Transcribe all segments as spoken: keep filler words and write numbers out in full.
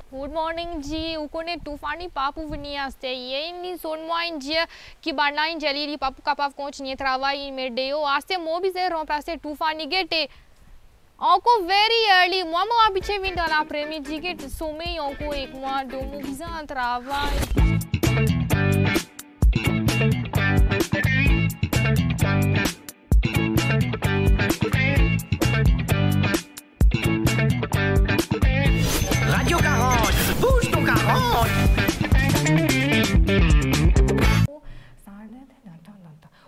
Good morning ji, ou kone Toufani pa pou vini aster, ye inn sonn mwa, inn dir ki bann la inn dir li, li pa pou kapav kontinie travay, inn met deor. Aster mo bizin ranplase Toufani, gete. Ankor very early, mwa mo abitie vinn dan lapremidi, get somey ankor ek mwa, donk mo bizin al travay. Radio quarante, bouge ton quarante.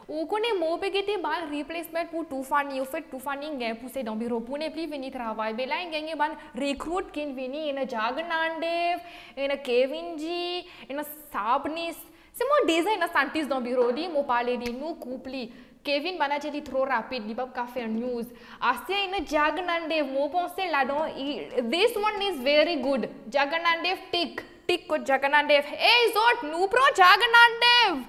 Ou kone mo pe gete bann replacement pou Toufani. Anfet, Toufani inn gagn pouse dan biro pou nepli vini travay. Be la inn gagn bann recruit ki'nn vini, ena Jagannandev, ena Kevin ji, ena Sabnis. Se mwa deza ena santis dan biro li, mo pale li, nou koup li. Kevin, bann la dir li tro rapid, li pa pou kapav fer news. Aster ena Jagannandev, mo panse ladan, i-, this one is very good. Jagannandev, tick, tick kot Jagannandev. Hey zot, nou pran Jagannandev!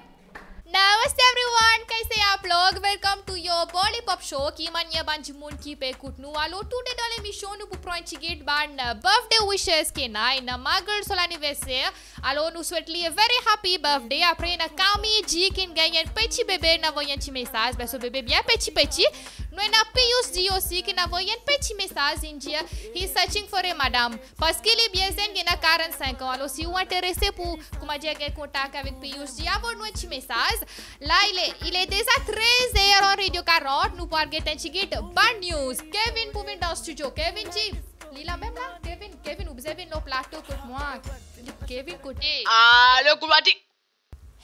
Namaste everyone, kaise aap log? Welcome to your Bollypop show. Ki manier bann dimoun ki pe ekout nou? Alor, today dan lemision, nou pou pran tigit bann, uh, birthday wishes ki ena, ena my girl son laniverser. Alor, nou swet li a very happy birthday. Apre, ena Kami ji ki'nn gagn enn peti bebe, inn avoy enn ti mesaz. Be so bebe bien peti peti. Nou ena Piyush ji osi ki'nn avoy enn peti mesaz, inn dir, he's searching for a madam. Parski li bien zenn, li ena quarante-cinq ans. Alor, si ou interese pou, kouma dir, gagn kontak avek Piyush ji, avoy nou enn ti mesaz. La, il est, il est déjà treize heures en Radio quarante. Nou pou al get enn tigit bann news. Kevin pou vinn dan studio. Kevin ji, li la mem la? Kevin, Kevin, ou bizin vinn lor plato kot mwa. Kevin, kote? Alo, Goulwandi.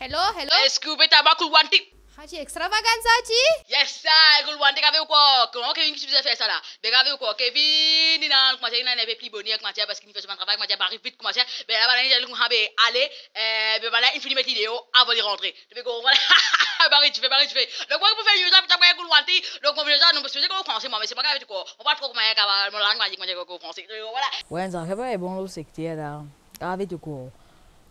Hello, hello. Eski ou pe tabak, Goulwandi? Hadji Extravaganza ji. Yes sir, Goulwandi, gade ou kwa. Kouma Kevin ki bizin fer sa la? Be gade ou kwa, Kevin, li ena, kouma dir, li ena enn pe pli boner, kouma dir, parski li fer so bann travay, kouma dir, li ariv vit, kouma dir. Be la, bann la, li kouma, be ale, eh, be bann la, inn fini met li deor avan li rantre. Depi kouma, bari dife, bari dife. Donk, mwa, pou fer news la, pou tabak, Goulwandi. Donk, mwa, pou fer sa, nou, pou fer sa, franse, mwa, me se pa grav, ou kwa. Mwa pa tro, kouma dir, kapav, mo lang, mwa, kouma dir, franse. Donk, vwala. Wi, sa fer pa bon lor sekter la. Avek ou kwa.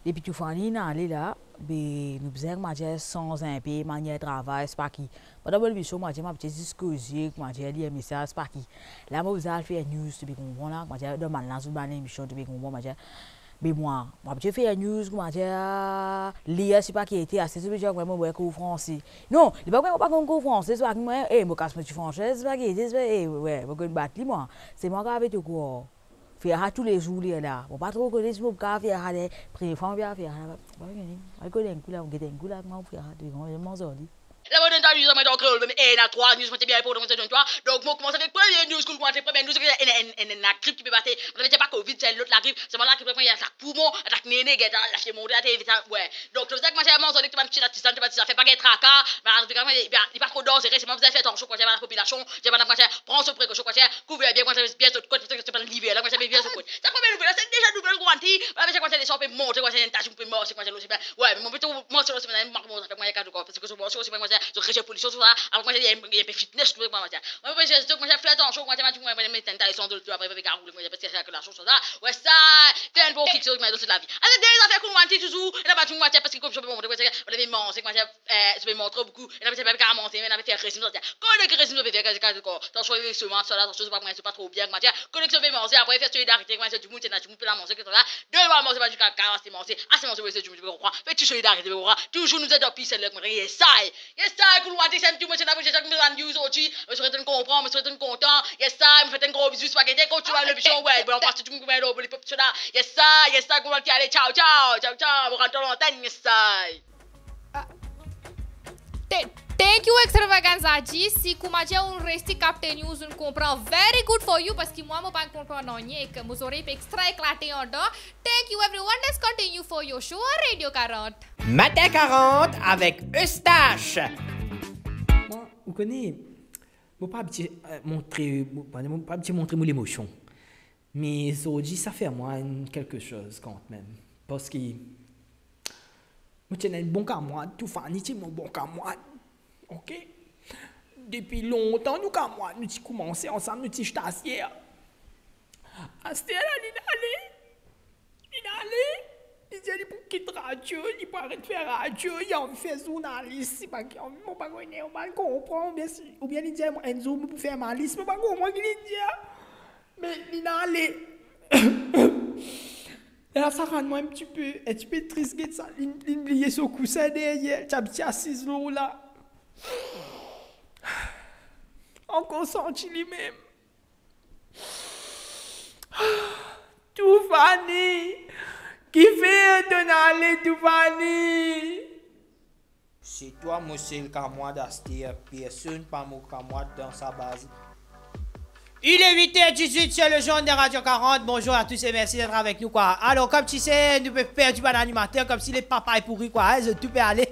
Depi Toufani inn ale la, be nou bizin, kouma dir, sanz enpe manier travay, sepa ki. Pandan mo lemision, kouma dir, mo pe zis koze, kouma dir, lir mesaz, sepa ki. La, mo bizin al fer news, to pe konpran la, kouma dir, dan bann la, zot bann lemision, to pe konpran, kouma dir. Be mwa, mo abitie fer news, kouma dir, lir, sepa ki ete, aste, sepa ki, mwa, mo pa konn franse. Non, li pa mwa, mo pa konn franse, sepa ki mwa, eh, mo kas mo ti franse, sepa ki ete, sepa, eh, wi, mo konn bat li, mwa. Se mwa ki avek ou kwa. Fer sa toulezour li la. Mo pa tro kone si mo kapav fer sa, le premie fwa mo fer sa, fer sa, pa kone. Al kone enn kou la, mo get enn kou la, mo fer sa, de gran, mo zoli. La, mo donn twa news, mo donn kreol, me ena trwa news, mo ti bien inportan, mo donn twa. Donk, mo koumans avek premie news, kouma dir, premie news, ena enn, enn, enn lagrip ki pe pase. Mo ti dir pa covid, se lot lagrip, se bann lagrip, kouma dir, atak poumon, atak nene, get lafier monte, la, te, wi. Donk, sa, kouma dir, mo zoli, ti bann ti latis, ti bann ti zafer, pa gagn traka, me an tou ka, li pa tro danzere, se mwa bizin fer atansion, kouma dir, bann lapopilasion, dir bann la, kouma dir, pran so prekosion, kouma dir, kouver bien, kouma dir, bien zot kot, parski se bann liver la, kouma dir, bien zot kot. Sa premie nouvel la, se deza nouvel, kouma dir, la, me kouma dir, leson pe monte, kouma dir, enn ta dimoun pe marse, kouma dir, lor semin. Wi, me mo pe tou marse lor semin la, mo pa koumans avek mwa, kouma dir, parski so marse lor semin, kouma dir, so rejte polision, tou sa, apre, kouma dir, enn, enn pe fitness, kouma dir. Mwa, mo pe dir, kouma dir, fer atansion, kouma dir, mo, mo, mo, met enn ta leson de lor, apre, avek la roul, kouma dir, parski se la sirkilasion, tou sa. Wi, sa, fer enn bon kiksoz, kouma dir, dan lavi. Ala, de zafer, kouma dir, touzour, ena pa tou, kouma dir, parski kouma dir, so pe monte, kouma dir, mo pe manze, kouma dir, eh, so pe monte boukou, ena pe, pa kapav manze, me ena pe fer rezim, sa dir. Kouma dir rezim, so pe fer, kouma dir, atansion avek so manze, sa la, atansion, se pa, kouma dir, se pa tro bien, kouma dir. Kouma dir so pe manze, apre, fer solidarite, kouma dir, dimoun, ena dimoun pe la manze, kouma dir, la. Dimoun manze, pa dir, ka, ka, aste manze, aste manze, wi, se dimoun, ou konpran. Fer ti solidarite, ou konpran. Touzour nou ede dan peace and love, kouma dir, yes I. Yes I, kouma dir, se dimoun, se la, mo dir, sa, mo dir, news ozordi, mo swet zot konpran, mo swet zot kontan. Yes I, mo fer enn gro bizou, spaghetti, kouma dir, lemision, wi, bon, anplas tou dimoun, kouma dir, lor Bolipop, tou sa. Yes I, yes I, kouma dir, ale, ciao, ciao, ciao, ciao, mo rant dan lantenn, yes I. Ah. Te-, thank you, Extravaganza ji. Si, kouma dir, ou reste capte news, ou konpran, very good for you, parski mwa, mo pa konpran nanye, ek mo zorey pe extra eklate andan. Thank you, everyone. Let's continue for your show on Radio quarante. Matin quarante avec Eustache. Mwa, ou kone, mo pa abitie, eh, montre, mo, mo pa abitie montre mo lemosion. Me zordi, sa fer mwa enn kelke soz kanmem. Parski mo ti ena enn bon kamwad, Toufani ti mo bon kamwad. Ok? Depi lontan nou kamwad, nou ti koumanse ansam, nou ti stasie. Aster la, li ale. Li ale. Li dir li pou kit radio, li pou aret fer radio, li anvi fer zournalis, li pa ki anvi, mo pa kone, mo pa konpran, oubien si, oubien li dir enn zour mo pou fer malis, mo pa konpran ki li dir. Me li ale. Lerla sa rann mwa enn tipe, enn tipe tris, get sa, li, li bliye so kousin deryer, ti abitie asiz lor la. Ankor santi limem. Toufani, kifer tonn ale, Toufani? Se twa mo sel kamwad aster, personn pa mo kamwad dan sa baz. Il est huit heures dix-huit sur le jaune de Radio quarante. Bonjour à tous et merci d'être avec nous, quoi. Alors, comme tu sais, nou pe perdi bann animater, koumsi le papa est pourri, quoi, hein, zot tou pe ale.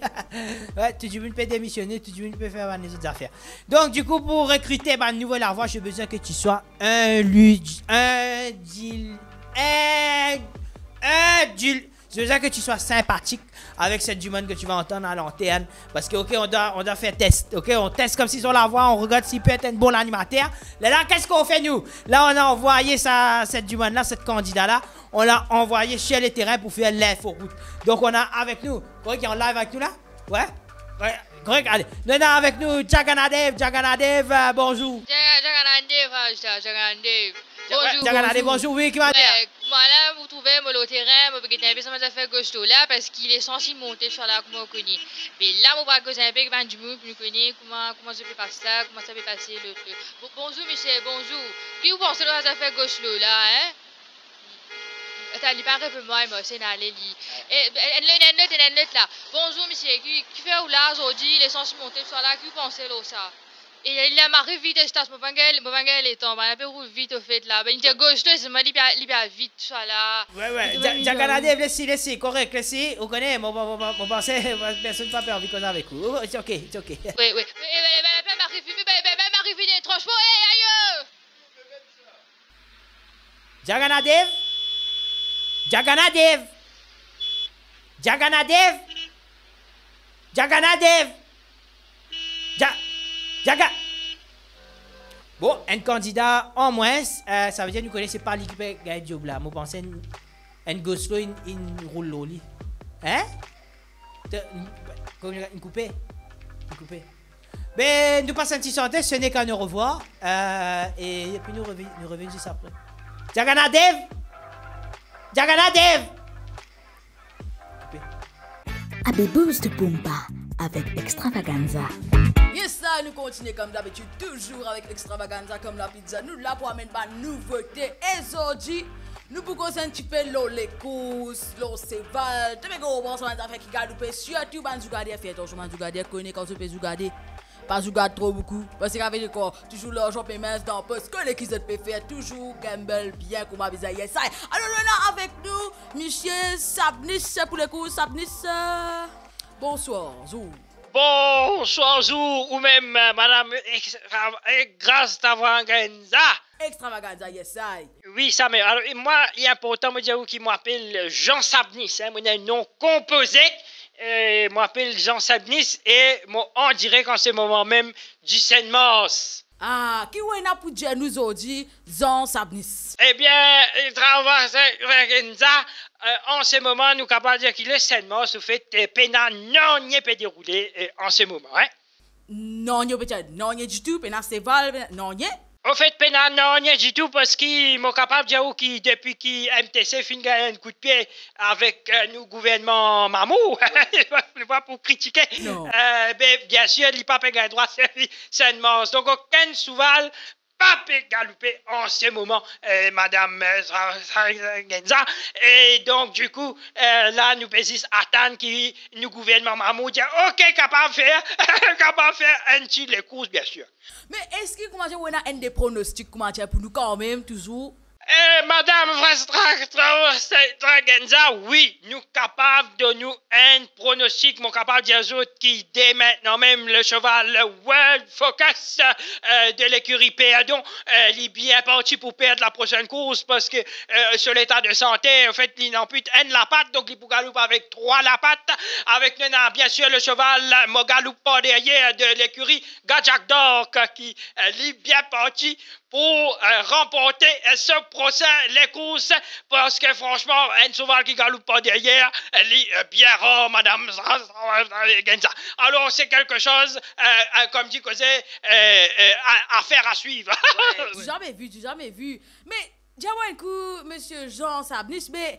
Ouais, tou dimoun pe demisione, tou dimoun pe fer bann lezot zafer. Donc, du coup, pour recruter bann nouvo lavwa, j'ai besoin que tu sois un, un, un, c'est besoin que tu sois sympathique avec cette dimoun que tu vas entendre à l'antenne. Parce que, ok, on doit, on doit faire test. Ok, on teste koumsi son lavwa, on regarde s'il peut être un bon animateur. Là, là, qu'est-ce qu'on fait, nous? Là, on a envoyé ça, cette dimoun-là, cette candidat-là. On l'a envoyé sur le terrain pour faire l'inforoute. Donc, on a avec nous, ok, en live avec nous, là? Ouais? Ouais, korek, ale. Nou ena avek nou Jagana Dev. Jagana Dev, euh, bonzour. Ja-, Jagana Dev, ah, Ja-, Jagana Dev. Ja-, bonzour, Jagana Dev, bonzour. Bonzour, wi, ki manier? Wi, kouma la, mo trouve mo lor terin, mo pe get inpe sa bann zafer goslo la, parski lesansi monte sa la, kouma ou kone. Me la, mo pou al koz inpe ek bann dimoun pou nou kone kouma, kouma sa pe pas la, kouma sa pe pase lot, lot. Bon, bonzour, misie, bonzour. Ki ou panse lor sa zafer goslo la, hein? Atann, li pa reponn mwa, mo ase ale li. E, enn lot, enn lot, enn lot la. Bonzour, misie. Ki, kifer ou la zordi, lesansi monte, tousala, ki ou panse lor sa? E li la mari vit, estas, mo pa gagn, mo pa gagn letan, mo inpe roul vit, ofet, la. Be, li ti goslo, selman li pe al, li pe al vit, tousala. Wi, wi. Li trouve Ja-, li Jagana Dev, lesi, lesi, korek, lesi. Ou kone, mo, mo, mo, mo, mo panse, personn pa pe anvi koz avek ou. Oh, it's ok, it's ok. Wi, wi. E, e, be, be, be, mari vit, be, be, be, mari vit, transpor, e, ayo! Jagana Dev? Jagana Dev? Jagana Dev? Jagana Dev? Ja-, Jaga-, bon, enn kandida an mwins, euh, savedir nou kone se pa li ki pe gagn diob la. Mo panse enn, enn goslo inn, inn roul lor li. Hein? Te, kouma, inn koupe. Inn koupe. Be, nou pas enn ti sante, Ce n'est qu'un au revoir. Euh, e, epi nou revinn, nou revinn zis apre. Jagana Dev! Jagana Dev! Koupe. Abe Boost Boomba avek Extravaganza. Yes, sa, nou kontinie kom dabitid, touzour avek Extravaganza kom labitid. Nou la pou amenn bann nouvote. E zordi, nou pou koz enn tipe lor lekous, lor seval. To pe konpran sa bann zafer ki galoupe, sirtou bann zougader. Fer atansion, bann zougader, kone kan zot pe zougade, pa zougad tro boukou, parski avek lekor, touzour larzan pe mins dan pos, kone ki zot pe fer, touzour gamble bien kouma bizin, yes I. Alor, nou ena avek nou misie Sabnis pou lekou. Sabnis, euh, bonswar, zour. Bonswar, zour, ou mem, madam Ex-, Extravaganza. Extravaganza, yes I. Wi, sa mem. Alor, e mwa, li inportan mo dir ou ki mo apel Jean Sabnis, hein, mo ena enn nom konpoze, e mo apel Jean Sabnis e mo an direk an se moman mem di Sennmars. Ah, ki ou ena pou dir nou zordi, Jean Sabnis? Ebien, travay sa, sa, euh, an se moman, nou kapav dir ki le Sennmars, anfet, euh, pena nanye pe deroule, euh, an se moman, hein. Nanye, petet nanye ditou, pena seval, pena nanye. Anfet, pena nanye ditou, parski mo kapav dir ou ki depi ki M T C finn gagn enn kout pie avek, euh, nou gouvernman Mamou, li pa pou kritike. Non. Euh, be, biensir, li pa pe gagn drwa servi Sennmars. Donk, okenn seval pa pe galoupe an se moman, euh, madam, euh, Sa-, Sa-, Genza. E donk, dikou, euh, la, nou pe zis atann ki nou gouvernman Mamou dir, ok, kapav fer, kapav fer enn ti lekours, biensir. Me eski, koumadir, ou ena enn de pronostik, koumadir, pou nou kanmem, touzour? Eh, madam Extravaganza, wi, nou kapav donn ou enn pronostik. Mo kapav dir zot ki de mintnan mem, le seval World Focus, euh, de lekiri Perdon, euh, li bien parti pou perd laprosenn kours, parski, euh, so leta de sante, anfet, li napa enn lapat, donk li pou galoup avek trwa lapat. Avek nou, ena biensir le seval, mo galoup par deryer, de lekiri Gajak Dark, ki, euh, li bien parti pou, euh, ranporte, euh, so prosin lekours, parski, fransman, enn seval ki galoup par deryer, euh, li, euh, bien rar, madam Sa-, Sa-, Sa-, Genza. Alor, se kelke soz, euh, euh, kouma dir koze, euh, euh, a, affaire à suivre. Ouais, du jamais vu, du jamais vu. Me, dir mwa enn kou, misie Jean Sabnis, me,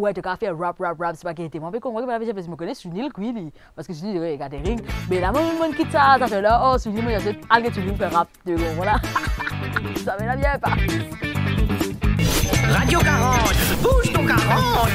ou ete kapav fer rap, rap, rap, se pa ki ete. Mwa, pe konn, mwa, ki pa lavi, mo kone Sunil, kwi li. Parski Sunil, wi, gathering. Me la, mwa, mo kit sa, zafer la, oh, Sunil, mo, al get Sunil fer rap. De bon, vwala. Sa, me la, bien, pa. Radio quarante, bouge ton quarante.